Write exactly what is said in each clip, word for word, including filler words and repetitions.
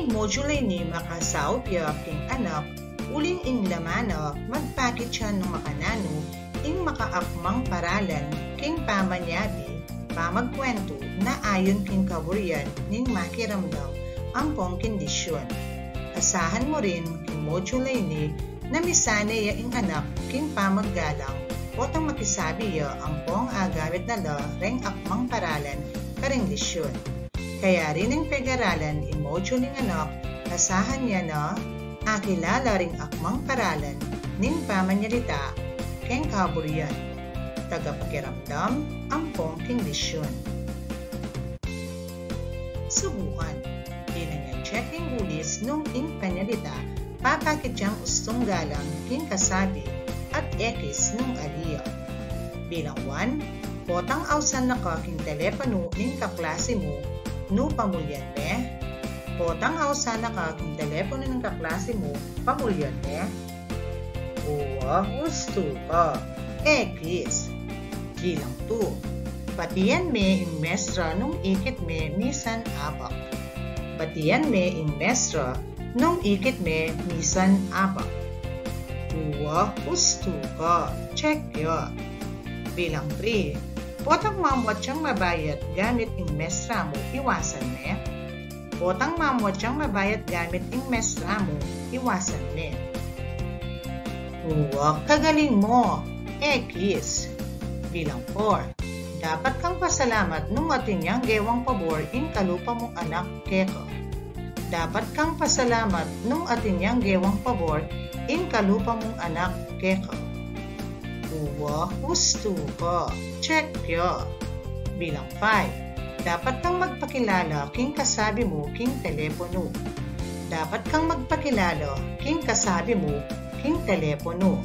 Ing module a ini makasaup ya king anak uling ing laman na magpakit ya nung makananu ing makaakmang paralan king pamanyabi, pamagkwentu na ayun king kaburian ning makiramdam ampong kindisyun. Asahan mu rin king module a ini na misane ya ing anak king pamaggalang potang makisabi ya ampong agamit na la reng akmang paralan karing lisyun. Kaya rin ing pegaralan ing module ning anak, asahan ya na akilala ring akmang paralan ning pamanyalita keng kaburian, tagapakiramdam ampong kindisyun. Subukan. Dinan yang check ing gulis nung ing panyalita papakit yang ustung galang king kasabi at ekis nung ali ya. Bilang one, potang ausan na ka king teleponu ning kaklase mu nu pamulyan me? Potang ausan na ka king teleponu ning kaklase mu pamulyan me? Uwa, ustu ka. Ekis. Bilang two, batian me ing mestra nung ikit me misan abak. Batian me ing mestra nung ikit me misan abak. Uwa, ustu ka. Check ya. Bilang three, potang mamuat yang mabayat gamit ing mestra mu, iwasan me? Potang mamuat yang mabayat gamit ing mestra mu, iwasan me. Uwa, kagaling mo. Ekis. Bilang four, dapat kang pasalamat nung atin yang gewang pabor ing kalupa mung anak keka. Dapat kang pasalamat nung atin yang gewang pabor ing kalupa mung anak keka. Uwa, ustu ka. Check ya. Bilang five, dapat kang magpakilala king kasabi mu king teleponu. Dapat kang magpakilala king kasabi mu king teleponu.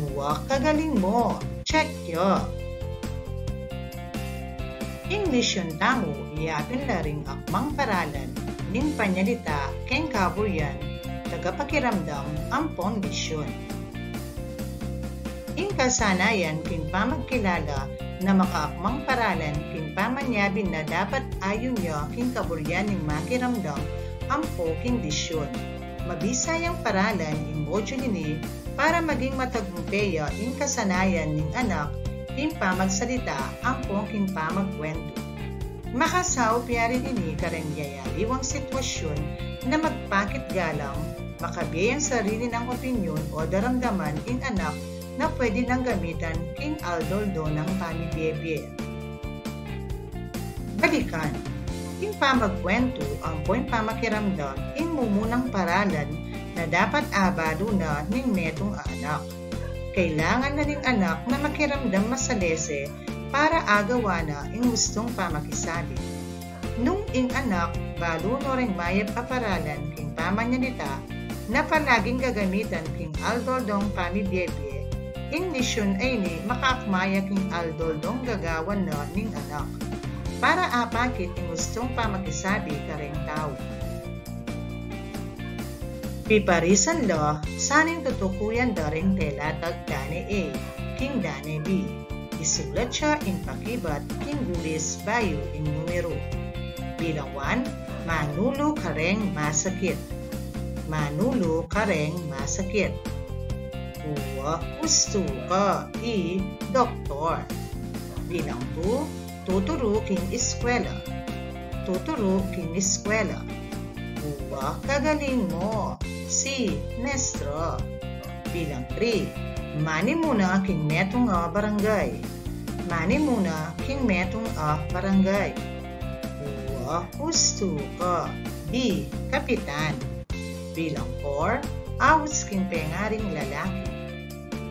Uwa, kagaling mo. Check ya. Ing lisyun tamu, yatun la ring akmang paralan ning panyalita keng kaburian, tagapakiramdam ampong lisyun. Ing kasanayan king pamagkilala na makaakmang paralan king pamanyabi na dapat ayun ya king kaburian ning makiramdam ampo king lisyun. Mabisa yang paralan ing module ini para maging matagumpe ya ing kasanayan ning anak king pamagsalita ampo king pamagkwentu. Makasaup ya rin ini kareng yayaliwang sitwasyun na magpakit galang, makabie yang sarili nang opinyon o daramdaman ing anak na pwede nang gamitan king aldo-aldo nang pamibie-bie. Balikan, ing pamagkwentu ampo ing pamakiramdam ing mumunang paralan na dapat abalu na ning metung a anak. Kailangan na ning anak na makiramdam masalese para agawa na ing ustung pamakisabi. Nung ing anak balu no reng mayap a paralan king pamanyalita na palaging gagamitan king aldo-aldong pamibie-bie, ing lisyun a ini makaakma ya king aldo-aldong gagawan na ning anak para apakit ing ustung pamakisabi kareng tau. Piparisan la sana ing tutukuyan da reng telatag dane A king dane B. Isulat ya ing pakibat king gulis bayu ing numeru. Bilang one, manulu kareng masakit. Manulu kareng masakit. Uwa, ustu ka. I, doktor. Bilang two, tuturu king eskwela. Tuturu king eskwela. Uwa, kagaling mo. C, mestra. Bilang three, mani mu na king metung a barangay. Mani mu na king metung a barangay. Uwa, ustu ka. B, kapitan. Bilang four, aus king pengaring lalaki.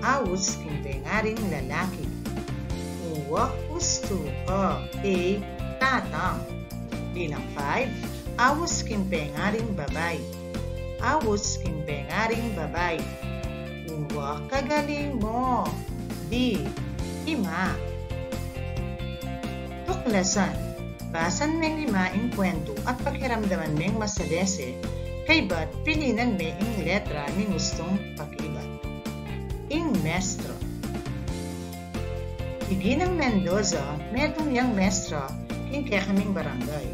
Aus king pengaring lalaki. Uwa, ustu ka. A, tatang. Bilang five, aus king pengaring babai. Aus king pengaring babai. Uwa, kagaling mo. D, ima. Tuklasan. Basan meng ima ing kwentu at pakiramdaman meng masalese, kaybat pilinan me ing letra ning ustung pakibat. Ing mestra. I Ginang Mendoza, metung yang mestra king kekaming barangay.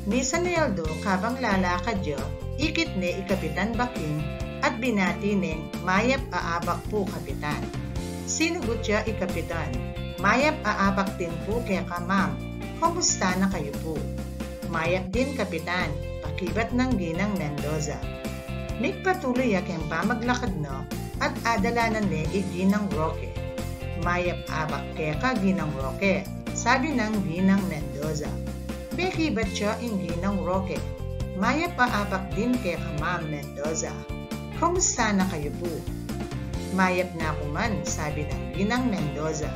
Misan a aldo kabang lalakad ya, ikit ne i Kapitan Baking at binati neng, "Mayap a abak pu, Kapitan." Sinugot ya i Kapitan, "Mayap a abak din pu keka, ma'am. Kumusta na kayu pu?" "Mayap din, Kapitan," pakibat nang Ginang Mendoza. Migpatuloy ya keng pamaglakad na at adalanan ne i Ginang Roque. "Mayap abak keka, Ginang Roque," sabi nang Ginang Mendoza. Mekibat ya ing Ginang Roque. "Mayap a abak din keka, Ma'am Mendoza. Kumusta na kayu pu?" "Mayap na ku man," sabi nang Ginang Mendoza.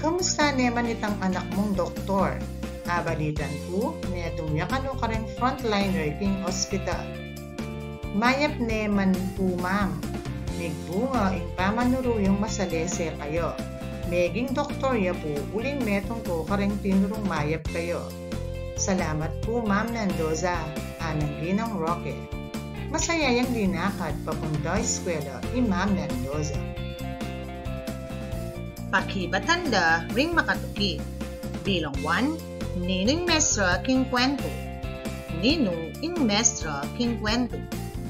"Kumusta ne man itang anak mung doktor? Abalitan ku, metung ya kanu kareng frontliner king ospital." "Mayap ne man pu, ma'am. Migbunga ing pamanuru yung masalese kaya. Meging doktor ya pu uling metung ku kareng tinurung mayap kaya." "Salamat pu, Ma'am Mendoza," anang Ginang Roque. Masaya yang linakad papunta eskwela i Ma'am Mendoza. Pakibatan da ring makatuki. Bilang one, ninu ing mestra king kwentu? Ninu ing mestra king kwentu?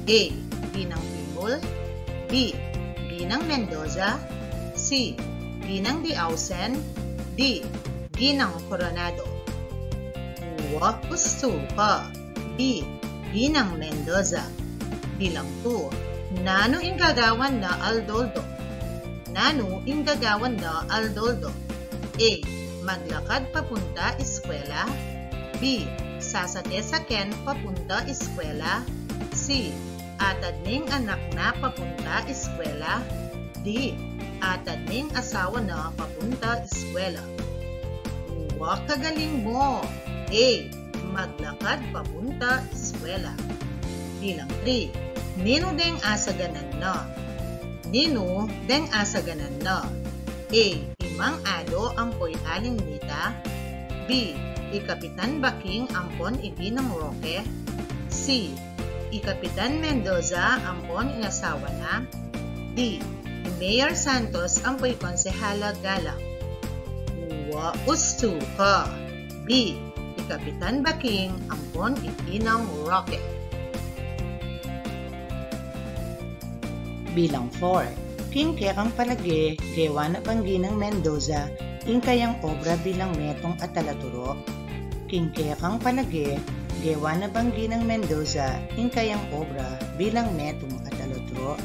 A, Ginang Timul. B, Ginang Mendoza. C, Ginang Diausen. D, Ginang Coronado. Wa, ustu ka. B, Ginang Mendoza. Bilang two, nanu ing gagawan na aldo-aldo? Nanu ing gagawan na aldo-aldo? A, maglakad papunta eskwela. B, sasate saken papunta eskwela. C, atad ne ing anak na papunta eskwela. D, atad ne ing asawa na papunta eskwela. Wa, kagaling mo. A, maglakad papunta eskwela. Bilang three, ninu deng asaganan na? Ninu deng asaganan na? A, i Mang Ado ampo i Aling Nita. B, i Kapitan Baking ampon i Ginang Roque. C, i Kapitan Mendoza ampon ing asawa na. D, i Mayor Santos ampo i Konsehala Galang. Wa, ustu ka. B, i Kapitan Baking ampon i Ginang Roque. Bilang four, king kekang palage, gewa na bang Ginang Mendoza ing kayang obra bilang metung a talaturo? King kekang palage, gewa na bang Ginang Mendoza ing kayang obra bilang metung a talaturo?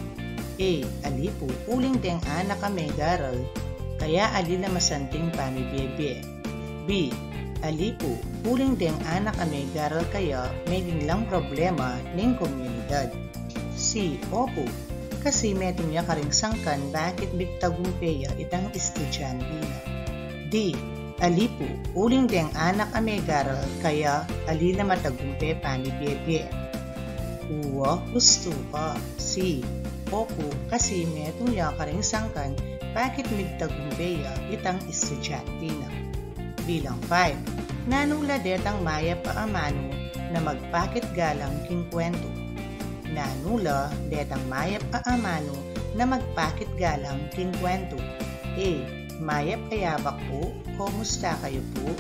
A, ali pu, uling deng anak a megaral, kaya ali la masanting pamibie-bie. B, ali pu, uling deng anak a megaral kaya meging lang problema ning komunidad. C, opu, kasi metung ya karing sangkan bakit migtagumpe ya itang estudyante na. D, ali pu, uling deng anak a megaral kaya ali la matagumpe pamibie-bie. Wa, ustu ka. C, opu, kasi metung ya karing sangkan bakit migtagumpe ya itang estudyante na. Bilang five, nanu la detang mayap a amanu na magpakit galang king kwentu? Nanu la detang mayap a amanu na magpakit galang king kwentu? A, mayap a abak pu, kumusta kayu pu?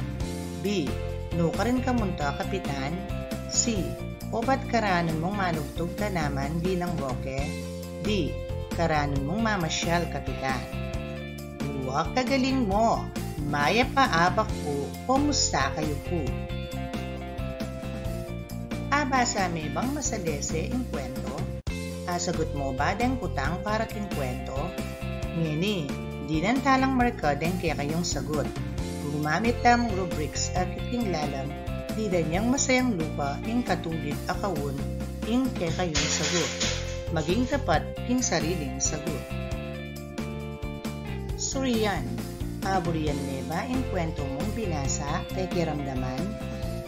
B, nukarin ka munta, Kapitan? C, obat karanun mung manugtug ka naman, Ginang Roque? D, karanun mung mamasyal, Kapitan? Wa, kagaling mo. Mayap a abak pu, kumusta kayu pu? Abasa me bang masalese ing kwentu? Asagut mu ba deng kutang para king kwentu? Ngeni, dinan talang marka deng kekayung sagut. Gumamit tamung rubrics akit king lalam, dinan yang masayang lupa ing katulid a kaun ing kekayung sagut. Maging tapat king sariling sagut. Surian, aburian me ba ing kwentu mung binasa, pekiramdaman?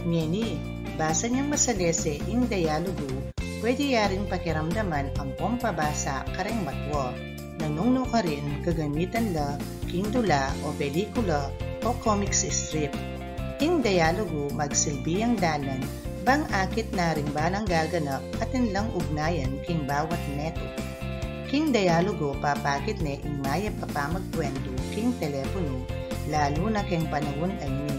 Ngeni, basan yang masalese ing dialogu, pwede ya ring pakiramdaman ampong pabasa kareng matwa. Nanung nukarin, gagamitan la king dula o pelikula o comics strip. Ing dialogu magsilbi yang dalan bang akit na ring balang gaganap atin lang ugnayan king bawat metung. King dialogu, papakit ne ing mayap a pamagkwentu king teleponu, lalu na keng panaun a ini.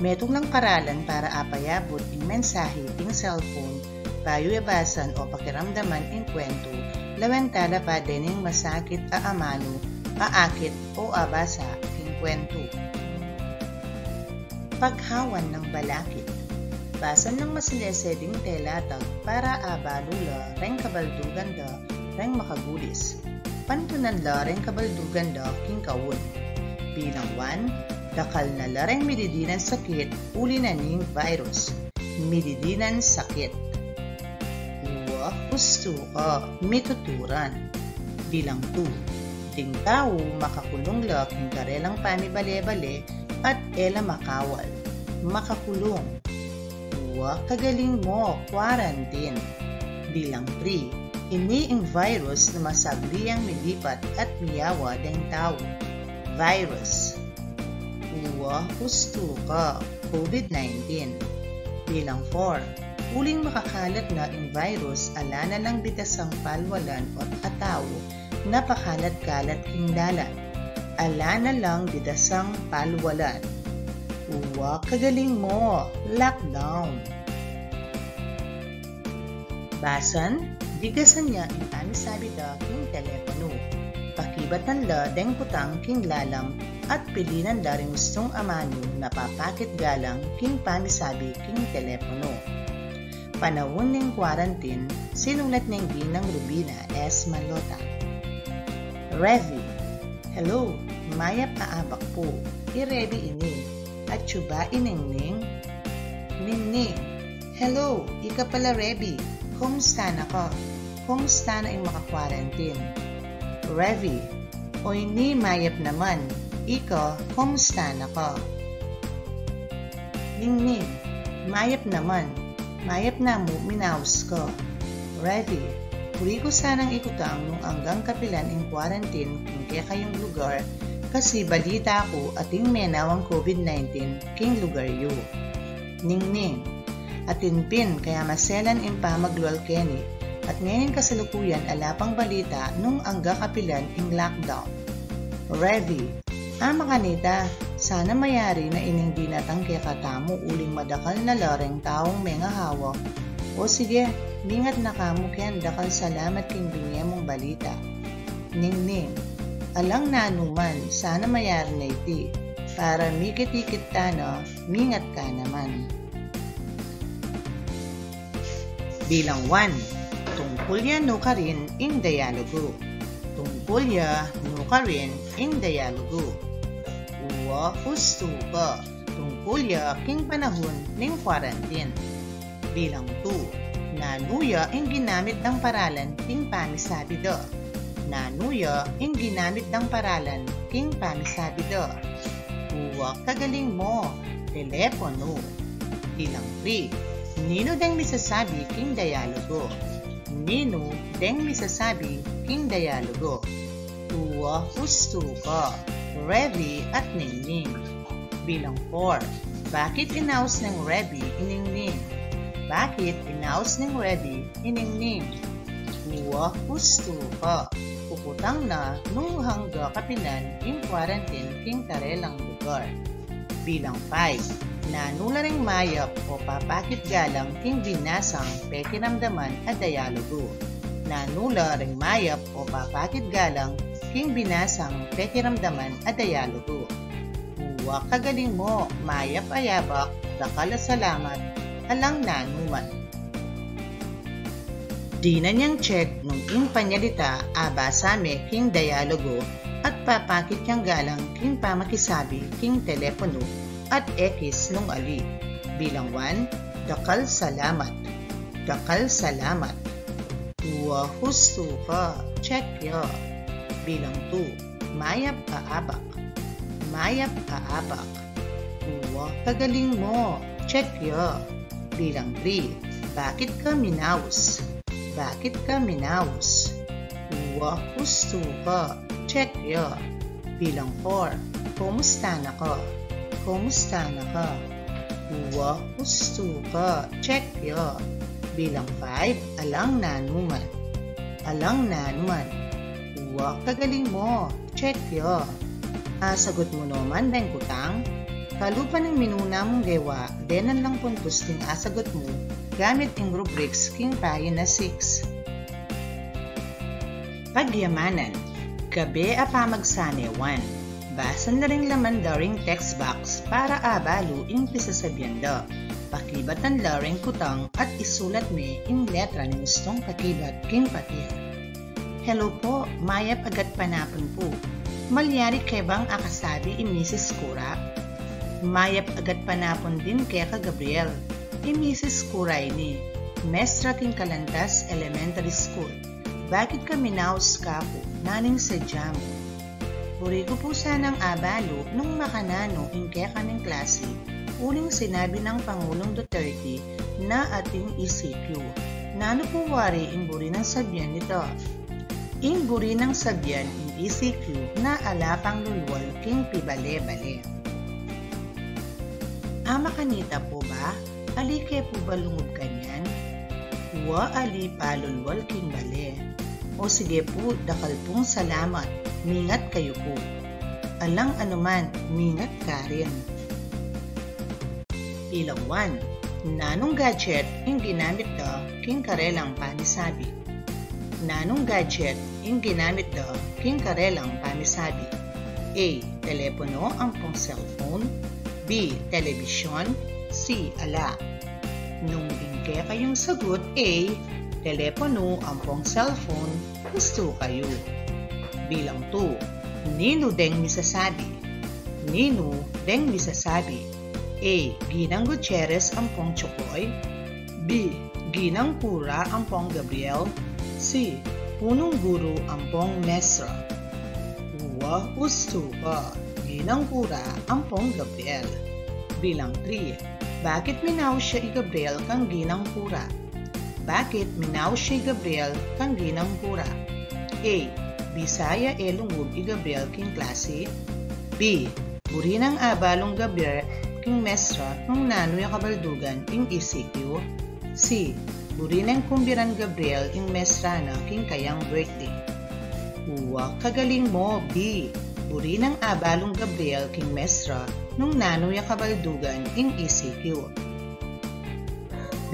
Metung lang paralan para apayabut ing mensahe king cellphone, bayu e basan o pakiramdaman ing kwentu, lawen talapad dening masakit a amanu, aakit o abasa king kwentu. Paghawan nang balakid. Basan nang masilese ding telatag para abalu la reng kabaldugan da reng makagulis. Pantunan la reng kabaldugan da king kaun. Bilang one, dakal na la reng mididinan sakit uli na ning virus. Mididinan sakit. Uwa, ustu ka, mituturan. Bilang two, ding tau makakulung la king karelang pamibale-bale at e la makawal. Makakulung. Uwa, kagaling mo, quarantine. Bilang three, ini ing virus na masagli yang milipat at miyawa deng tau. Virus. Uwa, ustu ka, covid nineteen. Bilang four, uling makakalat na ing virus, ala na lang bitasang palwalan o a tau na pakalat-kalat king dalan. Ala na lang bitasang palwalan. Uwa, kagaling mo, lockdown. Basan, bigasan ya ing pamisabi da king teleponu. Pakibatan la deng kutang king lalam at pilinan la ring ustung amanu na papakit galang king pamisabi king teleponu. Panaun ning quarantine, sinulat ning Ginang Rubina S. Malota. Revi, hello, mayap a abak pu. I Revi ini, atyu ba i Ningning? Ningning, hello, ika pala Revi, kumusta na ka? Kumusta na ing maka-quarantine? Revi, oy ni, mayap naman, ika, kumusta na ka? Ningning, mayap naman, mayap na mu, minaus ka. Revi, buri ku sanang ikutang nung anggang kapilan ing quarantine king kekayung lugar, kasi balita ku atin menawang covid nineteen king lugar yu. Ningning, atin pin, kaya maselan ing pamaglwal keni, at ngening kasalukuyan ala pang balita nung angga kapilan ing lockdown. Revi, a, makanita, sana mayari na ining dinatang kekatamu uling madakal na la reng taung mengahawa. O sige, mingat na ka mu ken, dakal salamat king binye mung balita. Ningning, alang nanuman, sana mayari na iti, para mikit-ikit tana, mingat ka naman. Bilang one, tungkul ya nukarin ing dialogo. Tungkul ya nukarin ing dialogo. Uwa, ustu ka. Tungkul ya king panahun ning quarantine. Bilang two, nanu ya ing ginamit dang paralan king pamisabi da? Nanu ya ing ginamit dang paralan king pamisabi da? Uwa, kagaling mo, teleponu. Bilang three, ninu deng misasabi king dialogo? Ninu deng misasabi king dialogo? Uwa, ustu ka, Revi at Ningning. Bilang four, bakit inaus neng Revi i Ningning? Bakit inaus neng Revi i Ningning? Uwa, ustu ka, kukutang na nung angga kapilan ing quarantine king karelang lugar. Bilang five, nanu la ring mayap o papakit galang king binasang pekiramdaman a dialogo? Nanu la ring mayap o papakit galang king binasang pekiramdaman a dialogo? Uwa, kagaling mo, mayap a yabak, dakal a salamat, alang nanuman. Dinan yang check nung ing panyalita a basa me king dialogo at papakit yang galang king pamakisabi king teleponu at ekis nung ali. Bilang one, dakal salamat. Dakal salamat. Uwa, ustu ka, check ya. Bilang two, mayap a abak. Mayap a abak. Uwa, kagaling mo, check ya. Bilang three, bakit ka minaus? Bakit ka minaus? Uwa, ustu ka, check ya. Bilang four, kumusta na ka? Kumusta na ka? Uwa, ustu ka, check ya. Bilang five, alang nanuman. Alang nanuman. Uwa, kagaling mo, check ya. A, sagut mu no man deng kutang? Kalupa ning minuna mung gewa, denan lang puntus king asagut mu gamit ing rubrics king pagina six. Pagyamanan. Gabe a pamagsane one. Basan la ring laman da ring text box para abalu ing pisasabian da. Pakibatan la ring kutang at isulat me ing letra ning ustung pakibat king papil. Hello po, mayap a gatpanapun pu. Malyari ke bang akasabi i Misis Kura? Mayap a gatpanapun din keka Gabriel. I Misis Kura ini, mestra king Calantas Elementary School. Bakit ka minaus kaku? Nanung sadya mu? Buri ku pu sanang abalu nung makananu ing kekang klasi, uling sinabi nang Pangulong Duterte na atin E C Q. Nanu pu wari ing buri nang sabian nita? Ing buri nang sabian ing E C Q na ala pang lulwal king pibale-bale. A makanita pu ba? Ali ke pu ba lungub kanyan? Wa ali palulwal king bale. O sige pu, dakal pung salamat. Mingat kayu pu. Alang anuman, mingat ka rin. Bilang one. Nanung gadget ing ginamit da king karelang pamisabi? Nanung gadget ing ginamit da king karelang pamisabi? A. Telepono ampong cellphone. B. Telebisyon. C. Ala. Nung ing kekayung sagut A, telepono ampong cellphone, ustu kayu. Bilang two. Ninu deng misasabi? Ninu deng misasabi? A. Ginang Gutierrez ampong Chukloy. B. Ginang Kura ampong Gabriel. C. Punung Guru ampong Mestra. Wa, ustu ka. Ginang Kura ampong Gabriel. Bilang three. Bakit minaus ya i Gabriel kang Ginang Kura? Bakit minaus ya i Gabriel kang Ginang Kura? A. Bisa ya e lungub i Gabriel king klasi. B. Buri nang abalung Gabriel king mestra nung nanu ya kabaldugan ing E C Q. C. Buri nang kumbiran Gabriel ing mestra na king kayang birthday. Wa, kagaling mo, B. Buri nang abalung Gabriel king mestra nung nanu ya kabaldugan ing E C Q.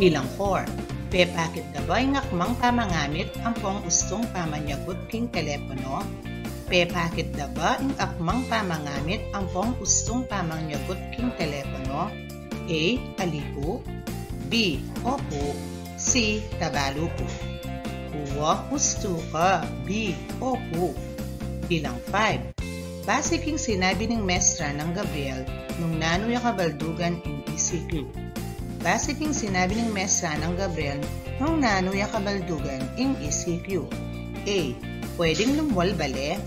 Bilang four. Pepakit da ba ing akmang pamangamit ampong ustung pamanyagut king telepono? Pepakit da ba ing akmang pamangamit ampong ustung pamanyagut king telepono? A. Ali pu. B. Opu. C. Tabalu pu. Wa, ustu ka. B. Opu. Bilang five. Base king sinabi ning mestra nang Gabriel nung nanu ya kabaldugan ing E C Q. Base king sinabi ning mestra nang Gabriel nung nanu ya kabaldugan ing E C Q. A. Pwedeng lumwal bale?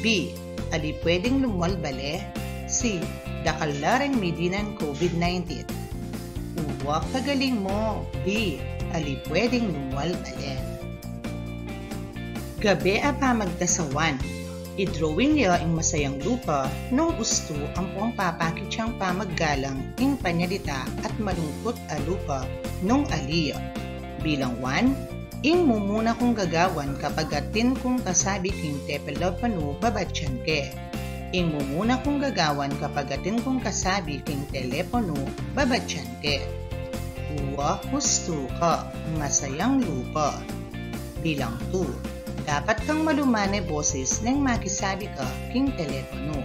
B. Ali pwedeng lumwal bale? C. Dakal la reng midinan COVID nineteen. Wa, kagaling mo. B. Ali pwedeng lumwal bale. Gabe a pamagtasawan. I-drawing ya ing masayang lupa nung ustu ampong papakit yang pamaggalang ing panyalita at malungkut a lupa nung ali ya. Bilang one. Ing mumuna kung gagawan kapag atin kung kasabi king teleponu, babatyan ke. Ing mumuna kung gagawan kapag atin kung kasabi king teleponu, babatyan ke. Wa, ustu ka. Masayang lupa. Bilang two. Dapat kang maluman e boses neng makisabi ka king teleponu.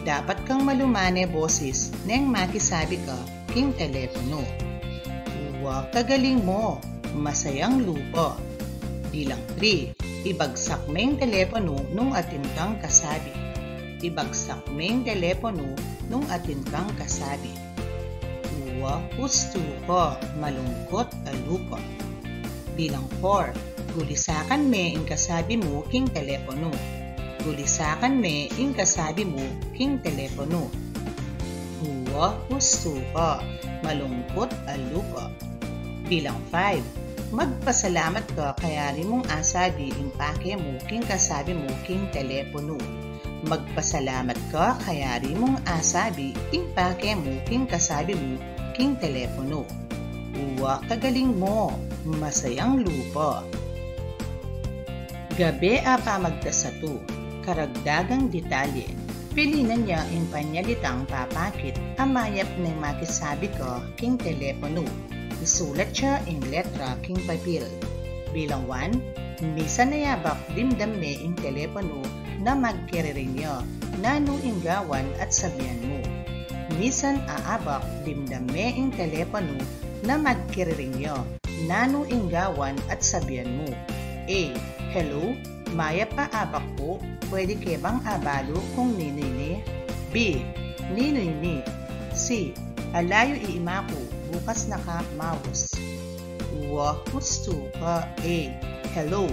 Dapat kang maluman e boses neng makisabi ka king teleponu. Wa, kagaling mo. Masayang lupa. Bilang three. Ibagsak meng teleponu nung atin kang kasabi. Ibagsak meng teleponu nung atin kang kasabi. Wa, ustu ka. Malungkut a lupa. Bilang four. Gulisakan me ing kasabi mu king teleponu. Gulisakan me ing kasabi mu king teleponu. Wa, ustu ka. Malungkut a lupa. Bilang five. Magpasalamat ka kayari mung asabi ing pake mu king kasabi mu king teleponu. Magpasalamat ka kayari mung asabi ing pake mu king kasabi mu king teleponu. Wa, kagaling mo. Masayang lupa. Gabe a pamagtasatu. Karagdagang detalye. Pilinan ya ing panyalitang papakit a mayap neng makisabi ka king teleponu. Isulat ya ing letra king papil. Bilang one, misan a abak dimdam me ing teleponu na magkeriring ya, nanu ing gawan at sabian mu. Misan a abak dimdam me ing teleponu na magkeriring ya, nanu ing gawan at sabian mu. A. Hello, mayap a abak pu, pwede ke bang abalu kung ninu ini? B. Ninu ini? C. Alayu i ima ku, bukas na ka maus. Wa, hustu ka. A. Hello,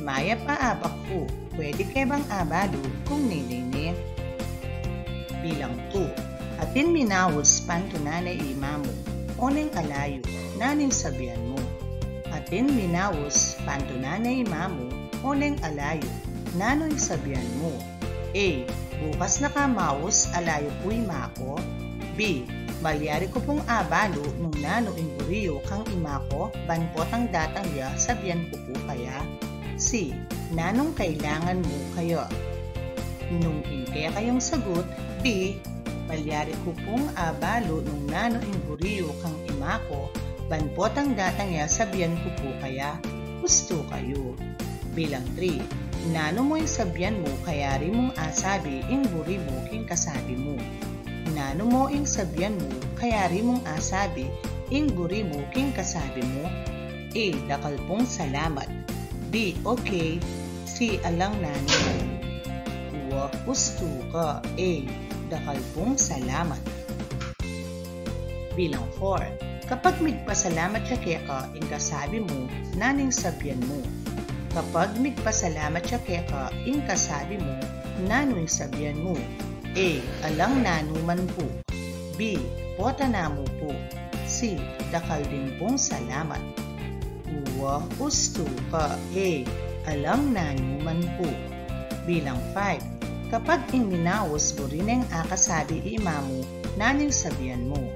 mayap a abak pu, pwede ke bang abalu kung ninu ini? Bilang two. Atin minaus pantunan ne i ima mu, oneng alayu, nanu ing sabian mu? Atin minaus pantunan ne i ima mu, oneng alayu, nanu ing sabian mu? A. Bukas na ka maus, alayu pu i ima ku. B. Malyari ku pung abalu nung nanu ing buri yu kang ima ku, ban potang datang ya sabian ku pu kaya. C. Nanung kailangan mu kaya? Nung ing kekayung sagut, B. Malyari ku pung abalu nung nanu ing buri yu kang ima ku, ban potang datang ya sabian ku pu kaya. Hustu kayu. Bilang three. Nanu mu ing sabian mu kayari mung asabi ing buri mu king kasabi mu? Nanu mu ing sabian mu kayari mung asabi ing buri mu king kasabi mu? A. Dakal pung salamat. B. Okay. C. Alang nanu. Wa, hustu ka. A. Dakal pung salamat. Bilang four. Kapag migpasalamat ya keka ing kasabi mu, nanu ing sabian mu? Kapag migpasalamat ya keka ing kasabi mu, nanu ing sabian mu? A. Alang nanuman pu. B. Pota na mu pu. C. Dakal din pung salamat. Wa, hustu ka. A. Alang nanuman pu. Bilang five. Kapag ing minaus buri neng akasabi i ima mu, nanu ing sabian mu?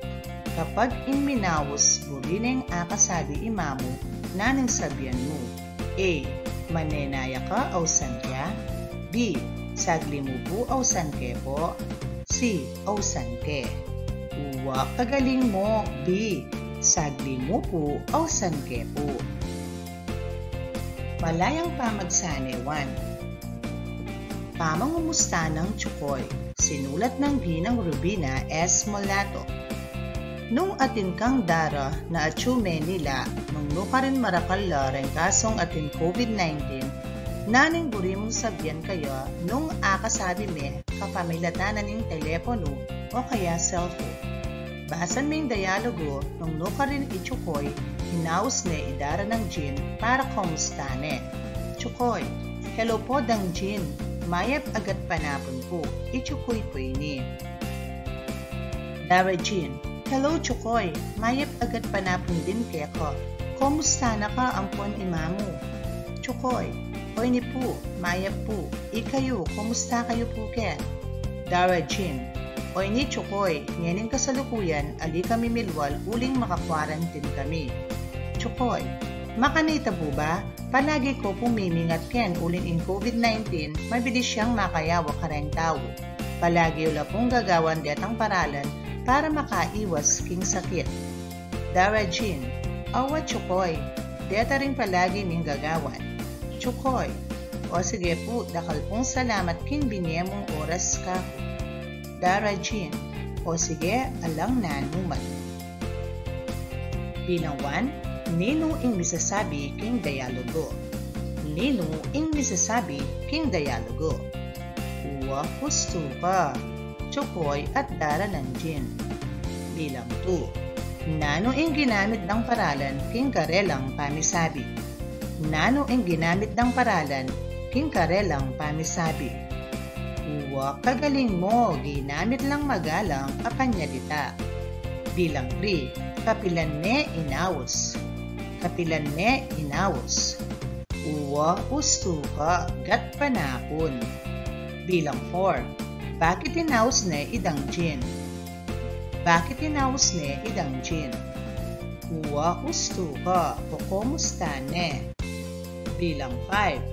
Kapag ing minaus buri neng akasabi i ima mu, nanu ing sabian mu? A. Manenaya ka, ausan ke? B. Sagli mu pu, ausan ke pu? C. Ausan ke. Wa, kagaling mu. B. Sagli mu pu, ausan ke pu. Malayang pamagsane one. Pamangumusta nang Tsukoy. Sinulat nang Ginang Rubina S. Molato. Nung atin kang dara na atyu me nila, nung nukarin marakal la reng kasung atin COVID nineteen, nanu ing buri mung sabian kaya nung akasabi me kapamilatan na ning teleponu o kaya cellphone? Basan me ing dialogo nung nukarin i Tsukoy, inaus ne i dara nang Jean para komusta ne. Tsukoy, hello pu, Dang Jean. Mayap a gatpanapun pu. I Tsukoy pu ini. Dara Jean, hello Tsukoy, mayap a gatpanapun din keka. Komusta na ka ampon i ima mu? Tsukoy, oyni pu, mayap pu. Ikayu, komusta kayu pu ken? Dara Jean, oyni Tsukoy, ngening kasalukuyan ali kami milwal uling maka-quarantine kami. Tsukoy, makanita pu ba? Palagi ku pung mimingat ken uling ing COVID nineteen, mabilis yang makayawa kareng tau. Palagi yu la pung gagawan detang paralan para makaiwas king sakit. Dara Jean, awa Tsukoy, deta ring palagi ming gagawan. Tsukoy, o sige pu, dakal pung salamat king binie mung oras kaku. Dara Jean, o sige, alang nanuman. Bilang one, ninu ing misasabi king dialogo? Ninu ing misasabi king dialogo? Wa, hustu ka. Tsukoy at dara nang Jean. Bilang two, nanu ing ginamit dang paralan king karelang pamisabi? Nanu ing ginamit dang paralan king karelang pamisabi? Wa, kagaling mu, ginamit lang magalang a panyalita. Bilang three, kapilan ne inaus? Kapilan ne inaus? Wa, hustu ka, gatpanapun. Bilang four, bakit inaus ne i Dang Jean? Bakit inaus ne i Dang Jean? Wa, hustu ka, kokomusta ne. Bilang five,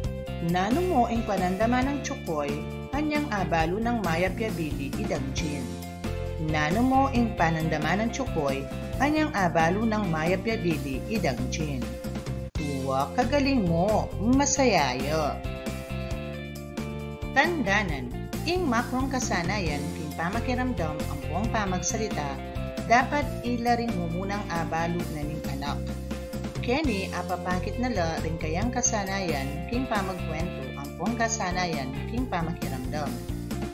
nanu mu ing panandaman nang Tsukoy Anyang abalu nang mayap ya bili i Dang Jin? Nanu mo ing panandaman nang tsukoy, anyang abalu nang mayap ya bili i Dang Jin? Wa, kagaling mo, masaya ya. Tandanan, ing makrong kasanayan king pamakiramdam ampong pamagsalita, dapat ila ring mumunang abalu na ning anak. Keni apapakit na la ring kayang kasanayan king pamagkwentu ampong kasanayan king pamakiramdam.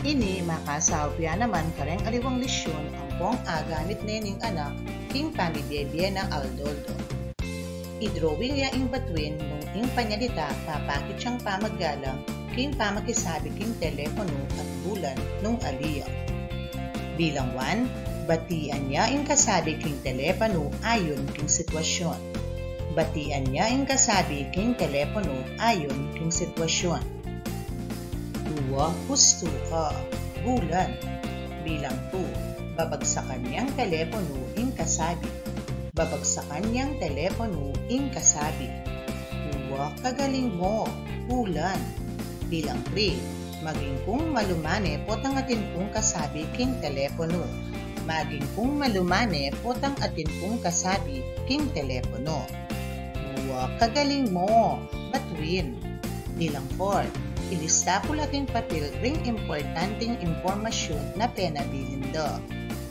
Ini makasaup ya naman kareng aliwang lesyun ampong agamit ne ning anak king pamibie-bie na aldo-aldo. I-drawing ya ing batuin nung ing panyalita papakit yang pamaggalang king pamakisabi king teleponu at bulan nung ali ya. Bilang one, batian ya ing kasabi king teleponu ayon king sitwasyun. Batian ya ing kasabi king teleponu ayon king sitwasyun. Dua, hustu ka. Bulan. Bilang two, babagsakan yang teleponu ing kasabi. Babagsakan yang teleponu ing kasabi. Wa, kagaling mo. Bulan. Bilang three, maging kung malumane potang atin kung kasabi king teleponu. Maging kung malumane potang atin kung kasabi king teleponu. Wa, kagaling mo. Batuin. Bilang four, ilista ku la king papil ring importanting impormasyun na penabilin da.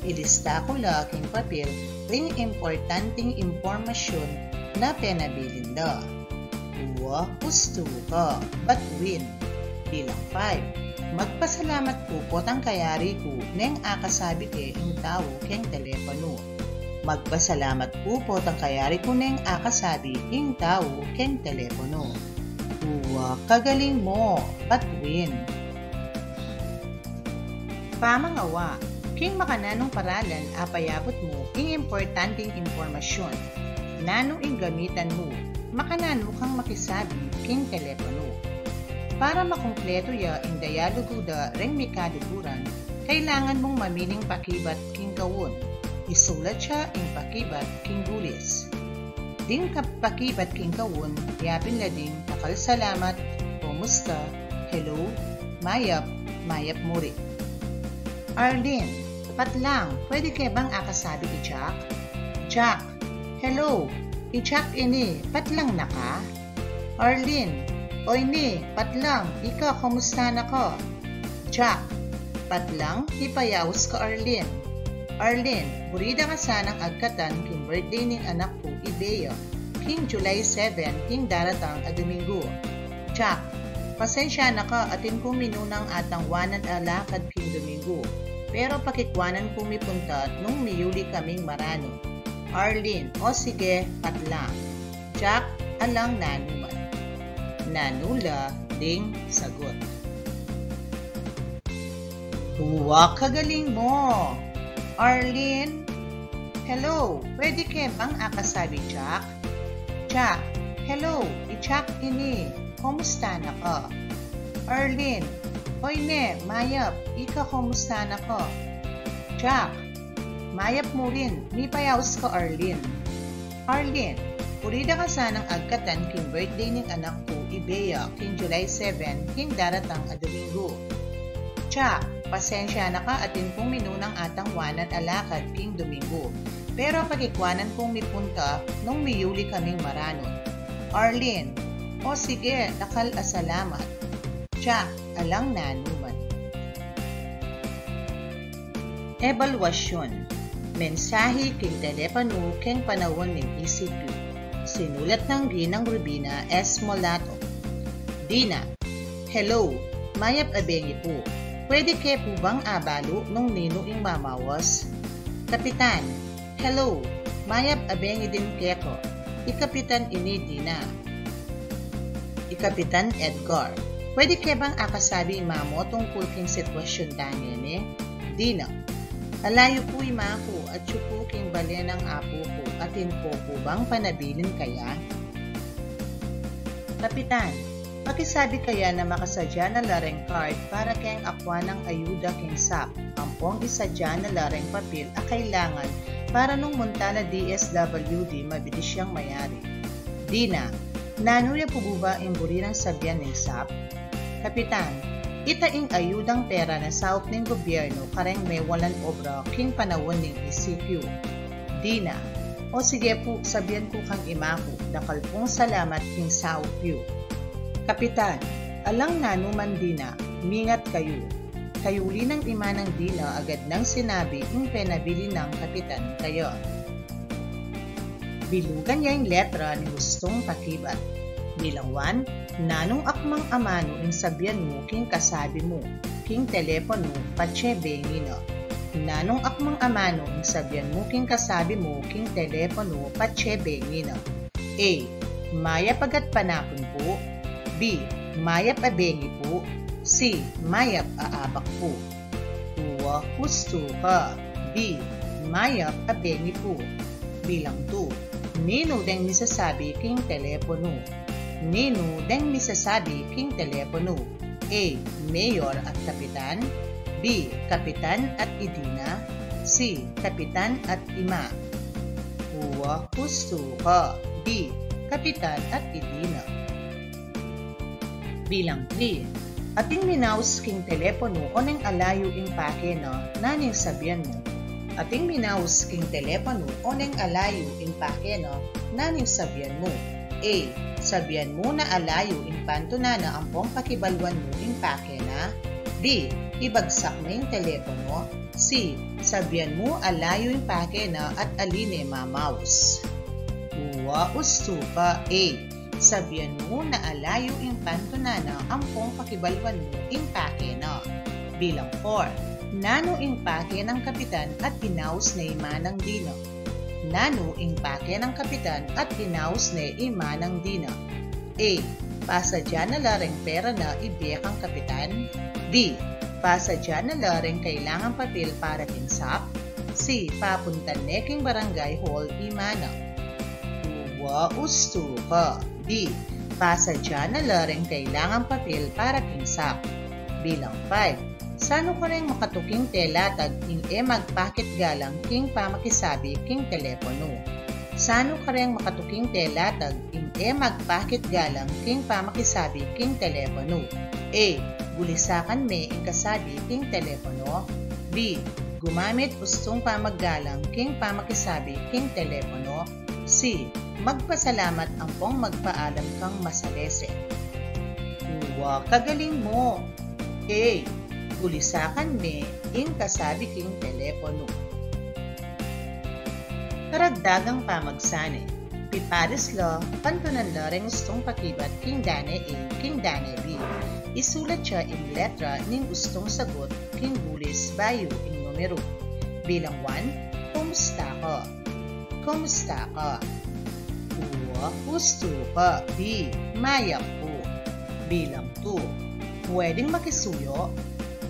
Ilista ku la king papil ring importanting impormasyun na penabilin da. Wa, hustu ka. Batuin. Bilang five, magpasalamat ku potang kayari ku neng akasabi ke ing tau keng teleponu. Magpasalamat ku potang kayari ku neng akasabi ing tau keng teleponu. Wa, kagaling mo. Batuin. Pamangawa, king makananung paralan apayabut mu ing importanting impormasyun? Nanu ing gamitan mu? Makananu kang makisabi king teleponu? Para makumpletu ya ing dialogu da reng mikaluguran, kailangan mung mamiling pakibat king kaun. Isulat ya ing pakibat king gulis. Ding kap-, pakibat king kaun, yapin la ding dakal salamat, kumusta, hello, mayap, mayap mu rin. Arlene, patlang, pwede ke bang akasabi i Jack? Jack, hello, i Jack ini, patlang na ka? Arlene, oy ne, patlang, ika, kumusta na ka? Jack, patlang, mipayaus ka, Arlene. Arlene, buri da ka sanang agkatan king birthday ning anak ku, i Bea, king July seven, king daratang a Domingo. Jack, pasensya na ka, atin kung minunang atangwanan a lakad king Domingo. Pero pakikwanan kung mipunta nung miyuli kaming maranu. Arlene, o sige, patlang. Jack, alang nanu man. Nanu la ding sagut. Wa, kagaling mo! Arlene, hello, pwede ke bang akasabi Jack? Jack, hello, i Jack ini, kumusta na ka? Arlene, oy ne, mayap, ika kumusta na ka? Jack, mayap mu rin, mipayaus ka, Arlene. Arlene, buri da ka sanang agkatan king birthday ning anak ku, i Bea, king July seven, king daratang a Domingo. Jack, pasensya na ka, atin kung minunang atangwanan a lakad king Domingo. Pero pakikwanan kung mipunta nung miyuli kaming maranu. Arlene, o sige, dakal a salamat. Jack, alang nanu man. Ebalwasyun. Mensahe king telepanu keng panaun ning E C Q. Sinulat nang Ginang Rubina S. Molato. Dina, hello, mayap a bengi pu. Pwede ke pu bang abalu nung ninu ing mamaus? Kapitan, hello, mayap a bengi din keka. I Kapitan ini, Dina. I Kapitan Edgar, pwede ke bang akasabi i mamu tungkul king sitwasyun tang ngeni? Dina, ala yu pu i maku, atyu pu king bale nang apu ku, atin ku pu bang panabilin kaya? Kapitan, pakisabi kaya na makasadya na la reng card para keng akwa nang ayuda king sap, ampong isadya na la reng papil a kailangan para nung munta la D S W D mabilis yang mayari. Dina, nanu ya pu ba ing buri nang sabian ning sap? Kapitan, Ita ing ayudang pera na saup ning gobyerno kareng mewalan obra king panaun ning E C Q. Dina, o sige pu, sabian ku kang ima ku, dakal pung salamat king saup yu. Kapitan, alang nanu man Dina, mingat kayu. Kayuli nang ima nang Dina agad nang sinabi ing penabilin nang kapitan kaya. Bilugan ya ing letra ning ustung pakibat. Bilang one, nanung akmang amanu ing sabian mu king kasabi mu king teleponu patse bengi na? Nanung akmang amanu ing sabian mu king kasabi mu king teleponu patse bengi na? A, mayap a gatpanapun pu. B, mayap a bengi pu. C, mayap a abak pu. Uwa, ustu ka. B, mayap a bengi pu. Bilang two, ninu deng misasabi king teleponu? Ninu deng misasabi king teleponu? A, mayor at kapitan. B, kapitan at i Dina. C, kapitan at ima. Uwa, ustu ka. B, kapitan at i Dina. Bilang three, ating minaus king teleponu oneng alayu ing pake na, nanu ing sabian mu? Ating minaus king teleponu oneng alayu ing pake na, nanu ing sabian mu? A, sabian mu na alayu ing pantunan na ampong pakibaluan mu ing pake na. B, ibagsak me ing teleponu. C, sabian mu alayu ing pake na at ali ne mamaus. Uwa, ustu ka. A, sabian mu na alayu ing pantunan na ampong pakibaluan mu ing pake na. Bilang four, nanu ing pake nang kapitan at inaus ne i Manang Dina? Nanu ing pake nang kapitan at inaus ne i Manang Dina? A, pasadya na la reng pera na ibie kang kapitan. B, pasadya na la reng kailangang papel para king sap. C, papuntan ne king barangay hall i Manang. Uwa, ustu ka. B, pasadya na la reng kailangang papel para king sap. Bilang five, sanu kareng makatuking telatag ing e magpakit galang king pamakisabi king teleponu? Sanu kareng makatuking telatag ing e magpakit galang king pamakisabi king teleponu? A, gulisakan me ing kasabi king teleponu. B, gumamit ustung pamaggalang king pamakisabi king teleponu. C, magpasalamat ampong magpaalam kang masalese. Uwa, kagaling mu. A, gulisakan me ing kasabi king teleponu. Karagdagang pamagsane. Piparis la, pantunan la reng ustung pakibat king dane A, king dane B. Isulat ya ing letra ning ustung sagot king bulis bayu ing numeru. Bilang one, kumusta ka? Kumusta ka? Uwa, ustu ka. B, mayap pu. Bilang two, pwedeng makisuyo?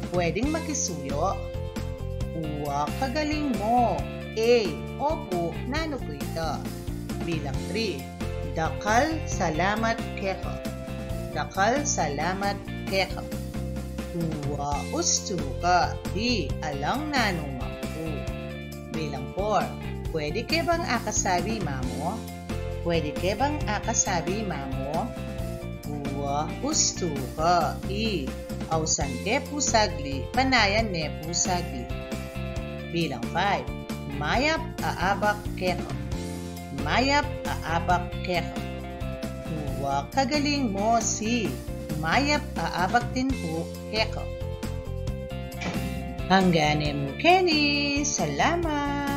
Pwedeng makisuyo? Uwa, kagaling mu. A, opu, nanu pu ita? Bilang three, dakal salamat keka. Dakal salamat keka. Uwa, ustu ka. B, alang nanu man pu. Bilang four, pwede ke bang akasabi i mamu? Pwede ke bang akasabi i mamu? Uwa, ustu ka. I, ausan ke pu sagli, panayan ne pu sagli. Bilang five, mayap a abak keka. Mayap a abak keka. Uwa, kagaling mu. C, mayap a abak din pu keka. Anggang keni, salamat.